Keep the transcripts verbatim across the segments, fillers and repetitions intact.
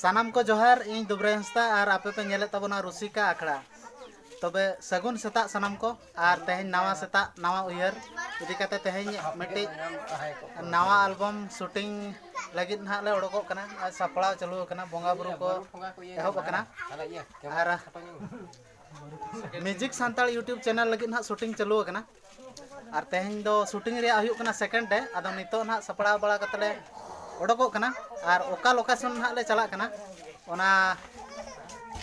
ᱥᱟᱱᱟᱢ ᱠᱚ ᱡᱚᱦᱟᱨ, ᱤᱧ ᱫᱩᱵᱨᱟᱭ ᱦᱟᱸᱥᱫᱟ ᱟᱨ ᱟᱯᱮ ᱯᱮ ᱧᱮᱞᱮᱫ ᱛᱟᱵᱚᱱᱟ ᱨᱩᱥᱤᱠᱟ ᱟᱠᱷᱲᱟ᱾ ᱛᱚᱵᱮ ᱥᱟᱹᱜᱩᱱ ᱥᱮᱛᱟᱜ ᱥᱟᱱᱟᱢ ᱠᱚ, ᱟᱨ ᱛᱮᱦᱮᱧ ᱱᱟᱣᱟ ᱥᱮᱛᱟᱜ ᱱᱟᱣᱟ ᱩᱭᱦᱟᱹᱨ ᱤᱫᱤ ᱠᱟᱛᱮ ᱛᱮᱦᱮᱧ ᱢᱤᱫᱴᱤᱡ ᱱᱟᱣᱟ ᱟᱞᱵᱟᱢ ᱥᱩᱴᱤᱝ ᱞᱟᱹᱜᱤᱫ ᱱᱟᱦᱟᱜ ᱞᱮ ᱚᱰᱚᱠᱚᱜ ᱠᱟᱱᱟ᱾ ᱟᱨ ᱥᱟᱯᱲᱟᱣ ᱪᱟᱹᱞᱩ ᱟᱠᱟᱱᱟ, ᱵᱚᱸᱜᱟ ᱵᱩᱨᱩ ᱠᱚ ᱮᱦᱚᱵ ᱟᱠᱟᱱᱟ᱾ ᱟᱨ ᱢᱤᱣᱡᱤᱠ ᱥᱟᱱᱛᱟᱲ YouTube ᱪᱮᱱᱮᱞ ᱞᱟᱹᱜᱤᱫ ᱱᱟᱦᱟᱜ ᱥᱩᱴᱤᱝ ᱪᱟᱹᱞᱩ ᱟᱠᱟᱱᱟ᱾ ᱟᱨ ᱛᱮᱦᱮᱧ ᱫᱚ ᱥᱩᱴᱤᱝ ᱨᱮᱭᱟᱜ ᱦᱩᱭᱩᱜ ᱠᱟᱱᱟ ᱥᱮᱠᱮᱱᱰ ᱰᱮ᱾ ᱟᱫᱚ ᱱᱤᱛᱚᱜ ᱱᱟᱦᱟᱜ ᱥᱟᱯᱲᱟᱣ ᱵᱟᱲᱟ ᱠᱟᱛᱮ ᱞᱮ ᱚᱰᱚᱠᱚᱜ ᱠᱟᱱᱟ᱾ ᱟᱨ ᱚᱠᱟ ᱞᱳᱠᱮᱥᱚᱱ ᱱᱟᱦᱟᱜ ᱞᱮ ᱪᱟᱞᱟᱜ ᱠᱟᱱᱟ, ᱚᱱᱟ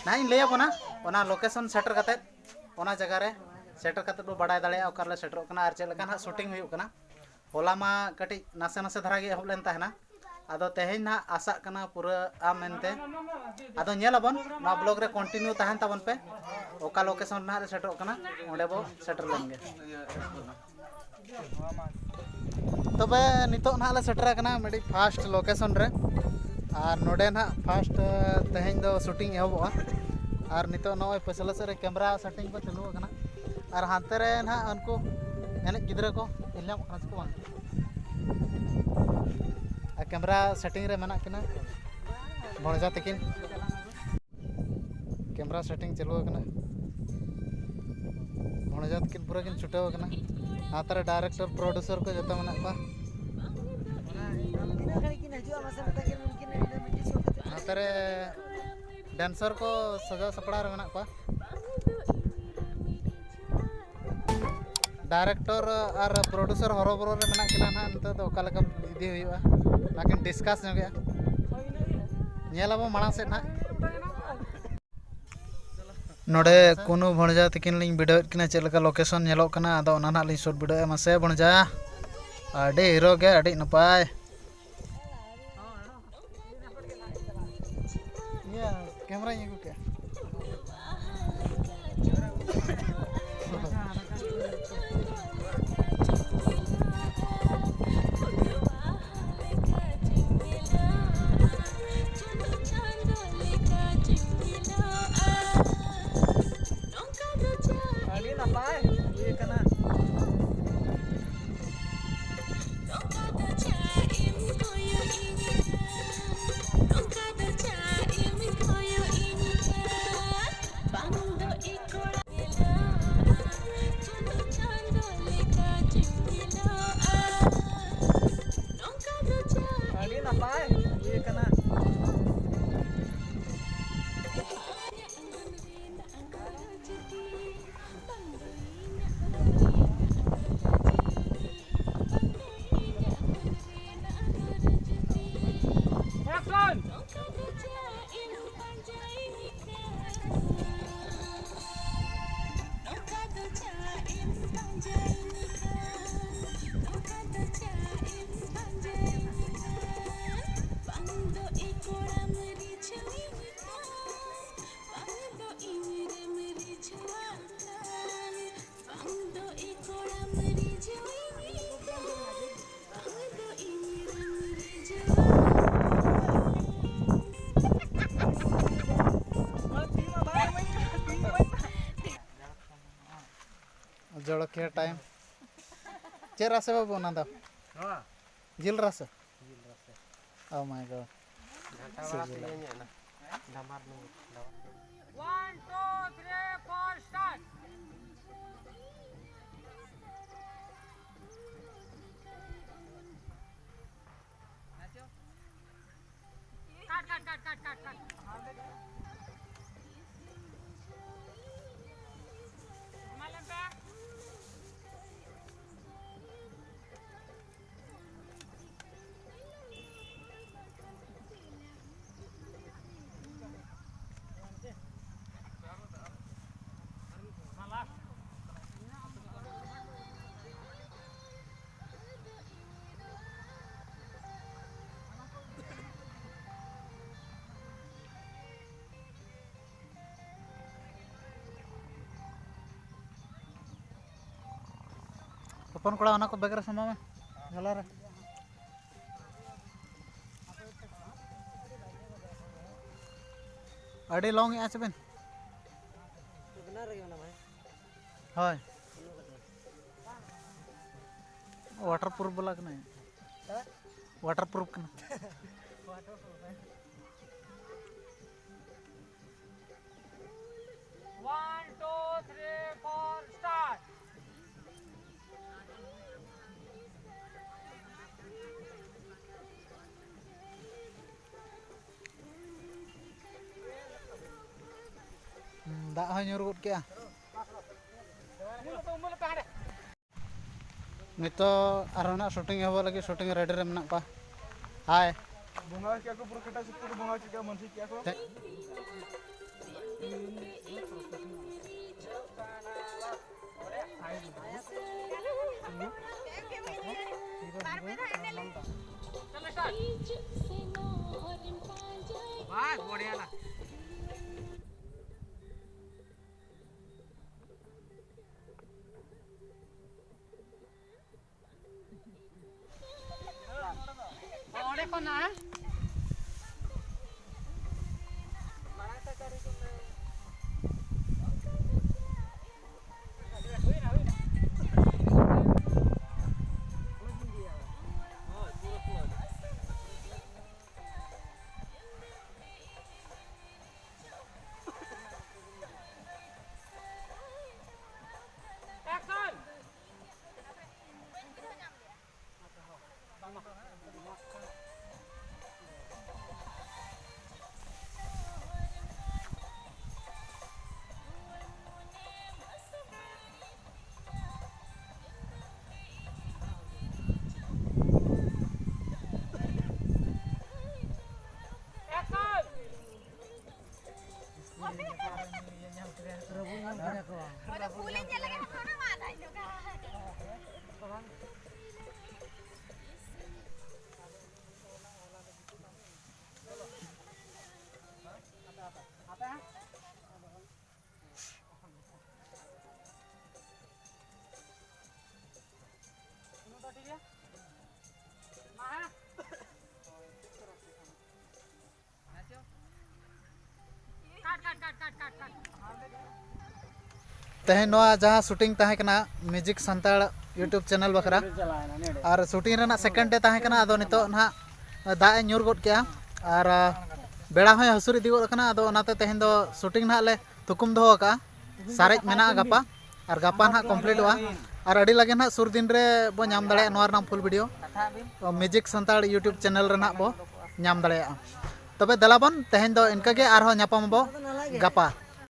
ᱱᱟᱦᱟᱜ ᱤᱧ ᱞᱟᱹᱭ ᱟᱵᱚᱱᱟ᱾ ᱚᱱᱟ ᱞᱳᱠᱮᱥᱚᱱ ᱥᱮᱴᱮᱨ ᱠᱟᱛᱮ, ᱚᱱᱟ ᱡᱟᱭᱜᱟ ᱨᱮ ᱥᱮᱴᱮᱨ ᱠᱟᱛᱮ ᱵᱚ ᱵᱟᱲᱟᱭ ᱫᱟᱲᱮᱭᱟᱜᱼᱟ ᱚᱠᱟ ᱨᱮᱞᱮ ᱥᱮᱴᱮᱨᱚᱜ ᱠᱟᱱᱟ ᱟᱨ ᱪᱮᱫ ᱞᱮᱠᱟ ᱱᱟᱦᱟᱜ ᱥᱩᱴᱤᱝ ᱦᱩᱭᱩᱜ ᱠᱟᱱᱟ᱾ ᱦᱚᱞᱟ ᱢᱟ ᱠᱟᱹᱴᱤᱡ ᱱᱟᱥᱮ ᱱᱟᱥᱮ ᱫᱷᱟᱨᱟ ᱜᱮ ᱮᱦᱚᱵ ᱞᱮᱱ ᱛᱟᱦᱮᱱᱟ, ᱟᱫᱚ ᱛᱮᱦᱮᱧ ᱱᱟᱦᱟᱜ ᱟᱥᱟᱜ ᱠᱟᱱᱟ ᱯᱩᱨᱟᱹᱜᱼᱟ ᱢᱮᱱᱛᱮ᱾ ᱟᱫᱚ ᱧᱮᱞ ᱟᱵᱚᱱ ᱱᱚᱣᱟ ᱵᱞᱚᱜ ᱨᱮ ᱠᱚᱱᱴᱤᱱᱤᱭᱩ ᱛᱟᱦᱮᱱ ᱛᱟᱵᱚᱱ ᱯᱮ, ᱚᱠᱟ ᱞᱳᱠᱮᱥᱚᱱ ᱨᱮ ᱱᱟᱦᱟᱜ ᱞᱮ ᱥᱮᱴᱮᱨᱚᱜ ᱠᱟᱱᱟ, ᱚᱸᱰᱮ ᱵᱚ ᱥᱮᱴᱮᱨ ᱞᱮᱱ ᱜᱮ᱾ ᱛᱚᱵᱮ ᱱᱤᱛᱚᱜ ᱱᱟᱦᱟᱜ ᱞᱮ ᱥᱮᱴᱮᱨ ᱟᱠᱟᱱᱟ ᱢᱤᱫᱴᱤᱡ ᱯᱷᱟᱥᱴ ᱞᱳᱠᱮᱥᱚᱱ ᱨᱮ, ᱟᱨ ᱱᱚᱰᱮ ᱱᱟᱦᱟᱜ ᱯᱷᱟᱥᱴ ᱛᱮᱦᱮᱧ ᱫᱚ ᱥᱩᱴᱤᱝ ᱮᱦᱚᱵᱚᱜᱼᱟ᱾ ᱟᱨ ᱱᱤᱛᱚᱜ ᱱᱚᱜᱼᱚᱭ ᱯᱟᱹᱪᱷᱞᱟᱹ ᱥᱮᱫ ᱨᱮ ᱠᱮᱢᱨᱟ ᱥᱮᱴᱤᱝ ᱠᱚ ᱪᱟᱹᱞᱩ ᱟᱠᱟᱱᱟ, ᱟᱨ ᱦᱟᱱᱛᱮ ᱨᱮ ᱱᱟᱦᱟᱜ ᱩᱱᱠᱩ ᱮᱱᱮᱡ ᱜᱤᱫᱽᱨᱟᱹ ᱠᱚ ᱧᱮᱞ ᱧᱟᱢᱚᱜ ᱠᱟᱱᱟ ᱥᱮ ᱵᱟᱝ? ᱟᱨ ᱠᱮᱢᱨᱟ ᱥᱮᱴᱤᱝ ᱨᱮ ᱢᱮᱱᱟᱜ ᱠᱤᱱᱟ ᱵᱷᱚᱬᱡᱟ ᱛᱟᱹᱠᱤᱱ᱾ ᱠᱮᱢᱨᱟ ᱥᱮᱴᱤᱝ ᱪᱟᱹᱞᱩ ᱟᱠᱟᱱᱟ᱾ ᱵᱷᱚᱬᱡᱟ ᱛᱟᱹᱠᱤᱱ ᱯᱩᱨᱟᱹ ᱠᱤᱱ ᱪᱷᱩᱴᱟᱹᱣ ᱟᱠᱟᱱᱟ᱾ ᱱᱚᱛᱮ ᱨᱮ ᱰᱟᱭᱨᱮᱠᱴᱚᱨ, ᱯᱨᱚᱰᱩᱥᱚᱨ ᱠᱚ ᱡᱚᱛᱚ ᱢᱮᱱᱟᱜ ᱠᱚᱣᱟ᱾ ᱱᱚᱛᱮ ᱨᱮ ᱰᱮᱱᱥᱚᱨ ᱠᱚ ᱥᱟᱡᱟᱣ ᱥᱟᱯᱲᱟᱣ ᱨᱮ ᱢᱮᱱᱟᱜ ᱠᱚᱣᱟ᱾ ᱰᱟᱭᱨᱮᱠᱴᱚᱨ ᱟᱨ ᱯᱨᱚᱰᱩᱥᱚᱨ ᱦᱚᱨᱚᱵᱚᱨᱚ ᱨᱮ ᱢᱮᱱᱟᱜ ᱠᱤᱱᱟ ᱱᱟᱦᱟᱜ᱾ ᱱᱤᱛᱚᱜ ᱫᱚ ᱚᱠᱟ ᱞᱮᱠᱟ ᱤᱫᱤ ᱦᱩᱭᱩᱜᱼᱟ, ᱚᱱᱟ ᱠᱤᱱ ᱰᱤᱥᱠᱟᱥ ᱧᱚᱜᱮᱜᱼᱟ᱾ ᱧᱮᱞ ᱟᱵᱚ ᱢᱟᱲᱟᱝ ᱥᱮᱫ ᱱᱟᱦᱟᱜ᱾ ᱱᱚᱰᱮ ᱠᱩᱱᱩ ᱵᱷᱚᱬᱡᱟ ᱛᱟᱹᱠᱤᱱ ᱞᱤᱧ ᱵᱤᱰᱟᱹᱣᱮᱫ ᱠᱤᱱᱟ ᱪᱮᱫ ᱞᱮᱠᱟ ᱞᱳᱠᱮᱥᱚᱱ ᱧᱮᱞᱚᱜ ᱠᱟᱱᱟ, ᱟᱫᱚ ᱚᱱᱟ ᱱᱟᱦᱟᱜ ᱞᱤᱧ ᱥᱩᱴ ᱵᱤᱰᱟᱹᱣᱮᱫᱼᱟ᱾ ᱢᱟᱥᱮ ᱵᱷᱚᱬᱡᱟ, ᱟᱹᱰᱤ ᱦᱤᱨᱳ ᱜᱮ, ᱟᱹᱰᱤ ᱱᱟᱯᱟᱭ᱾ ᱤᱭᱟᱹ, ᱠᱮᱢᱨᱟᱧ ᱟᱹᱜᱩ ᱠᱮᱜᱼᱟ᱾ ᱟᱹᱰᱤ ᱱᱟᱯᱟᱭ ᱦᱩᱭ ᱠᱟᱱᱟ᱾ ᱡᱚᱲᱠᱤᱭᱟᱹ ᱴᱟᱭᱤᱢ᱾ ᱪᱮᱫ ᱨᱟᱥᱮ ᱵᱟᱹᱵᱩ ᱚᱱᱟ ᱫᱚ? ᱱᱚᱣᱟ? ᱡᱤᱞ ᱨᱟᱥᱮ? ᱡᱤᱞ ᱨᱟᱥᱮ᱾ Oh my God. ᱜᱷᱟᱱᱴᱟ ᱵᱟᱲᱟ ᱥᱤᱵᱤᱞᱟ᱾ ᱛᱮᱜᱮ ᱤᱧᱟᱹᱜ ᱚᱱᱟ ᱰᱟᱢᱟᱨ ᱱᱩ-, ᱰᱟᱢᱟᱨ ᱱᱩ-᱾ One, two, three, four, start. Cut, cut, cut, cut, cut, cut. ᱮᱢᱟ ᱞᱮᱢ ᱯᱮ᱾ ᱦᱚᱯᱚᱱ ᱠᱚᱲᱟ, ᱚᱱᱟ ᱠᱚ ᱵᱮᱜᱽ ᱨᱮ ᱥᱟᱢᱵᱟᱣ ᱢᱮ, ᱡᱷᱚᱞᱟ ᱨᱮ᱾ ᱟᱹᱰᱤ ᱞᱚᱝ ᱮᱜᱼᱟ ᱪᱮ ᱵᱮᱱ? ᱦᱳᱭ, ᱚᱣᱟᱴᱟᱨ ᱯᱨᱩᱯᱷ ᱵᱟᱞᱟ ᱠᱟᱱᱟᱭ᱾ ᱚᱣᱟᱴᱟᱨ ᱯᱨᱩᱯᱷ ᱠᱟᱱᱟ᱾ One, two, three, four, start. ᱦᱩᱸ, ᱫᱟᱜ ᱦᱚᱸᱭ ᱧᱩᱨ ᱜᱚᱫ ᱠᱮᱜᱼᱟ᱾ ᱱᱤᱛᱚᱜ ᱟᱨᱦᱚᱸ ᱱᱟᱜ ᱥᱩᱴᱤᱝ ᱮᱦᱚᱵᱚᱜ ᱞᱟᱹᱜᱤᱫ, ᱥᱩᱴᱤᱝ ᱨᱮᱰᱤ ᱨᱮ ᱢᱮᱱᱟᱜ ᱠᱚᱣᱟ᱾ ᱦᱟᱭ᱾ ᱵᱚᱸᱜᱟ ᱠᱮᱜᱼᱟ ᱠᱚ, ᱯᱩᱨᱟᱹ ᱠᱟᱴᱟ ᱥᱩᱛ ᱛᱮᱠᱚ ᱵᱚᱸᱜᱟ ᱦᱚᱪᱚ ᱠᱮᱜᱼᱟ, ᱢᱟᱹᱡᱷᱤ ᱠᱮᱜᱼᱟ ᱠᱚ᱾ ᱛᱮ- ᱛᱮᱦᱮᱧ ᱱᱚᱣᱟ ᱡᱟᱦᱟᱸ ᱥᱩᱴᱤᱝ ᱛᱟᱦᱮᱸ ᱠᱟᱱᱟ ᱢᱤᱣᱡᱤᱠ ᱥᱟᱱᱛᱟᱲ ᱭᱩᱴᱩᱵᱽ ᱪᱮᱱᱮᱞ ᱵᱟᱠᱷᱨᱟ, ᱟᱨ ᱥᱩᱴᱤᱝ ᱨᱮᱱᱟᱜ ᱥᱮᱠᱮᱱᱰ ᱰᱮ ᱛᱟᱦᱮᱸ ᱠᱟᱱᱟ, ᱟᱫᱚ ᱱᱤᱛᱚᱜ ᱱᱟᱦᱟᱜ ᱫᱟᱜ ᱮ ᱧᱩᱨ ᱜᱚᱫ ᱠᱮᱜᱼᱟ᱾ ᱟᱨ ᱟ, ᱵᱮᱲᱟ ᱦᱚᱸᱭ ᱦᱟᱹᱥᱩᱨ ᱤᱫᱤ ᱜᱚᱫ ᱟᱠᱟᱱᱟ, ᱟᱫᱚ ᱚᱱᱟᱛᱮ ᱛᱮᱦᱮᱧ ᱫᱚ ᱥᱩᱴᱤᱝ ᱱᱟᱦᱟᱜ ᱞᱮ ᱛᱷᱩᱠᱩᱢ ᱫᱚᱦᱚ ᱟᱠᱟᱜᱼᱟ᱾ ᱥᱟᱨᱮᱡ ᱢᱮᱱᱟᱜᱼᱟ ᱜᱟᱯᱟ, ᱟᱨ ᱜᱟᱯᱟ ᱱᱟᱦᱟᱜ ᱠᱚᱢᱯᱞᱤᱴᱚᱜᱼᱟ᱾ ᱟᱨ ᱟᱹᱰᱤ ᱞᱟᱜᱮ ᱱᱟᱦᱟᱜ ᱥᱩᱨ ᱫᱤᱱ ᱨᱮ ᱵᱚ ᱧᱟᱢ ᱫᱟᱲᱮᱭᱟᱜᱼᱟ ᱱᱚᱣᱟ ᱨᱮᱱᱟᱜ full video. Music Santal YouTube channel ᱨᱮ ᱱᱟᱦᱟᱜ ᱵᱚ ᱧᱟᱢ ᱫᱟᱲᱮᱭᱟᱜᱼᱟ᱾ ᱛᱚᱵᱮ ᱫᱮᱞᱟ ᱵᱚᱱ, ᱛᱮᱦᱮᱧ ᱫᱚ ᱤᱱᱠᱟᱹ ᱜᱮ, ᱟᱨᱦᱚᱸ ᱧᱟᱯᱟᱢ ᱟᱵᱚ ᱜᱟᱯᱟ᱾